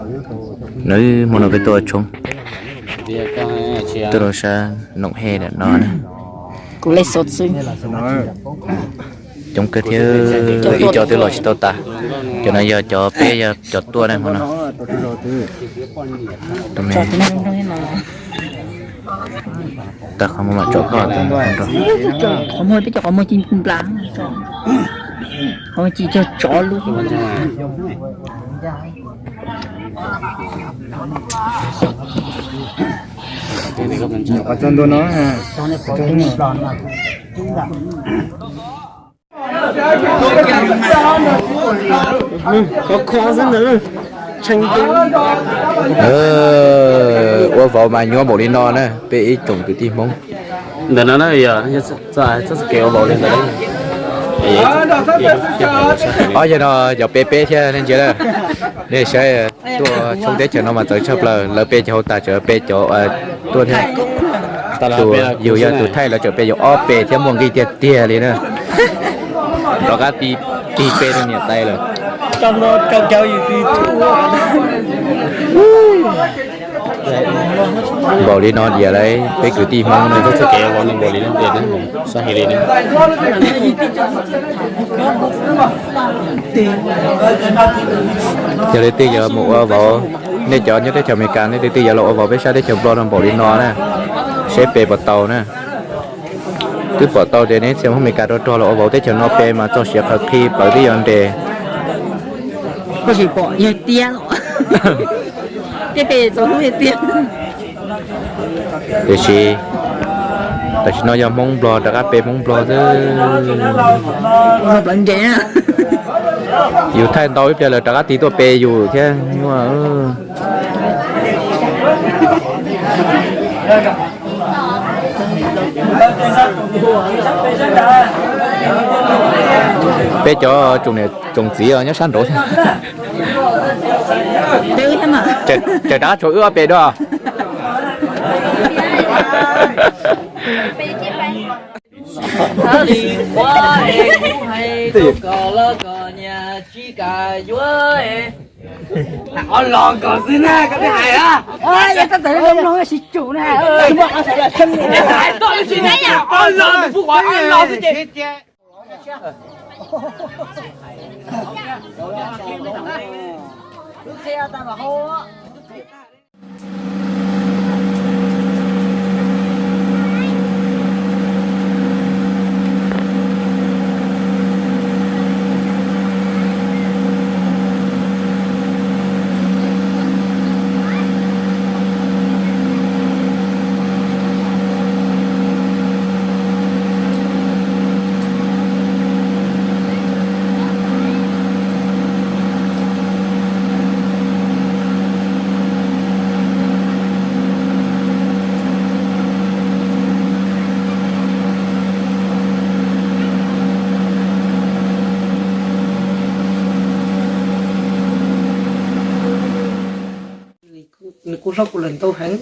Nws hmo no peb tuaj ua tshoob, tuaj rau sab Noom Hej ntawm no na. Kuv li xov xwb. Coob kawg thiab, ib co twb los tsis tau tas. Cov no yog cov peb yog cov tuaj na hmo no. Tag qhov muag mam tso koj. Qhov muag peb cov qhov muag ci nplas, qhov muag ci cog tsov lub. Qhov txog ntua no. Ua vauv mas nyuaj npaum li no na, peb ib tsoom kwv tij Hmoob. Ntawm no na, yog txoj kev ua vauv li ntawd. Ob yawg no yog peb peb thiab nej ntsia na, nej saib. Tuaj tshoob teb chaws no mas txawv tshaj plaws, lawv pe cov hauv tas tseem pe cov tuaj thiab. Tus yus yog tus thaij lawv tseem pe yus ob pe thiab muaj nqis tiag tiag li na. Rov qab tig pe rau niam tais lawm. Npaum li no diam lauj, peb kwv tij Hmoob no txoj kev ua vauv npaum li no. Yog leej twg yuav mus ua vauv, nej cov nyob teb chaws Amelikas, nej leej twg yuav los ua vauv peb sab teb chaws Nplog no npaum li no na, seb pe puas tau na. Twb pom tau tias nej txhia Hmoob Amelikas rog rog los ua vauv teb chaws no pe mas txog siav qhawv qhi plawv twb yuav nres. Koj tsis pom yog tiag. Tej pe txaus hlub tiag. Tiam sis tam sim no yog Hmoob Nplog rov qab pe Hmoob Nplog xwb. Yus thaij ntau ib pliag lawm rov qab tig tuaj pe yus thiab nyuaj. Peb cov tsoom niam tsoom txiv nyob sab nraud. Ces rov qab tshuav wb ob peb dua. Hais li kuv hais rau koj los koj niam tsis kam yuav. Ob los nkaus xwb na, koj twb hais a. Ob los xwb ces. Nws kuj hlob kuv lawm ntau heev.